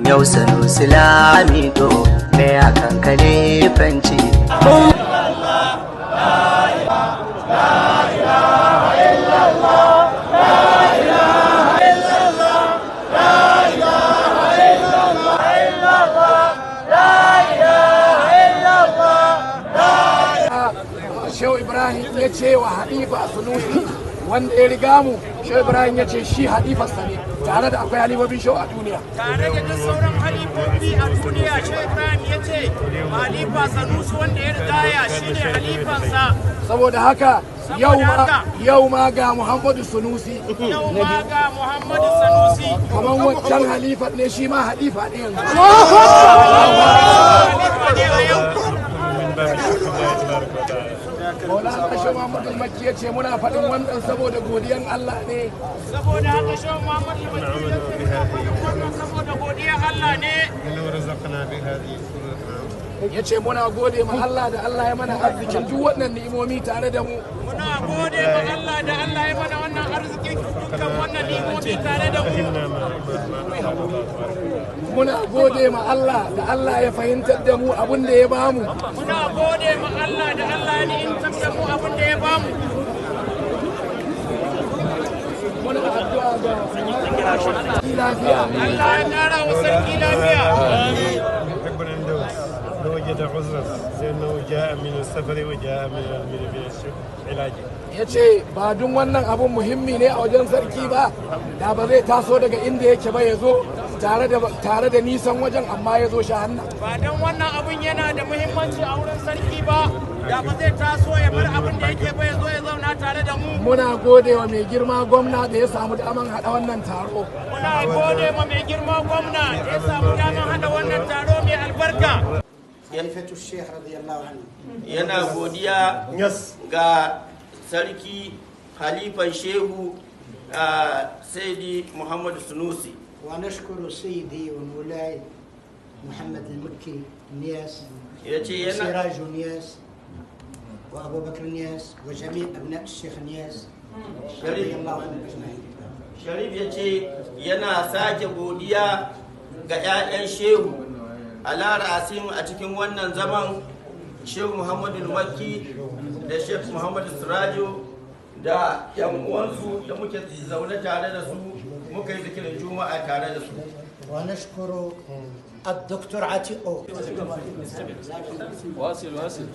Yau Sanusi Lamido mai akan kalifanci. Shehu Ibrahim ya ce wa Halifa Sunusi wanda ya riga mu, Shehu Ibrahim ya ce shi halifarsa ne, tare da akwai halifofin Shehu a duniya. Tare da duk sauran halifofi a duniya, Shehu Ibrahim ya ce Halifa Sanusi wanda ya rigaya shine halifansa. Saboda haka yau ma ga Muhammadu Sunusi. Yau ma ga Muhammadu Sanusi. Kamar wancan halifar ne, shi ma halifa ne yanzu. Halifa ne a yau. Maulana Shehu Muhammadu Makki ya ce muna faɗin wannan saboda godiyan Allah ne. Saboda haka Shehu Muhammadu Makki ya ce muna faɗin wannan saboda godiyan Allah ne. Ya ce muna gode ma Allah da Allah ya mana arzikin duk wannan ni'imomi tare da mu. Muna gode ma Allah da Allah ya mana wannan arzikin dukkan wannan ni'imomi tare da mu. Muna gode ma Allah da Allah ya fahimtar da mu abin da ya bamu. Muna gode ma Allah da Allah ya ni'imtar da mu abin da ya bamu. Muna addu'a ga sarki lafiya. Allah ya kara wa sarki lafiya. لو وجد عذرا لأنه جاء من السفر وجاء من العلاج. Ya ce ba dun wannan abun muhimmi ne a wajen sarki ba, da ba zai taso daga inda yake ba ya zo tare da nisan wajen, amma ya zo shahanna. Ba don wannan abun yana da muhimmanci a wurin sarki ba, da ba zai taso ya bar abin da yake ba ya zo ya zauna tare da mu. Muna gode wa mai girma gwamna da ya samu daman haɗa wannan taro. Muna gode ma mai girma gwamna da ya samu damar hada wannan taro mai albarka. خليفة الشيخ رضي الله عنه. Yana godiya ga sarki halifan Shehu a Saidi Muhammadu Sunusi. ونشكر سيدي ومولاي محمد المكي النياس Ya ce yana وسراج نياس وأبو بكر نياس وجميع أبناء الشيخ نياس رضي الله عنهم أجمعين. Sharif ya ce yana sake godiya ga 'ya'yan Shehu ala ra'asim a cikin wannan zaman, Shehu Muhammadu Makki da Sheikh Muhammadu Sirajo da 'yan uwansu da muke zaune tare da su, muka yi zikirin Juma'a tare da su. ونشكر الدكتور عتيقو. واصل واصل.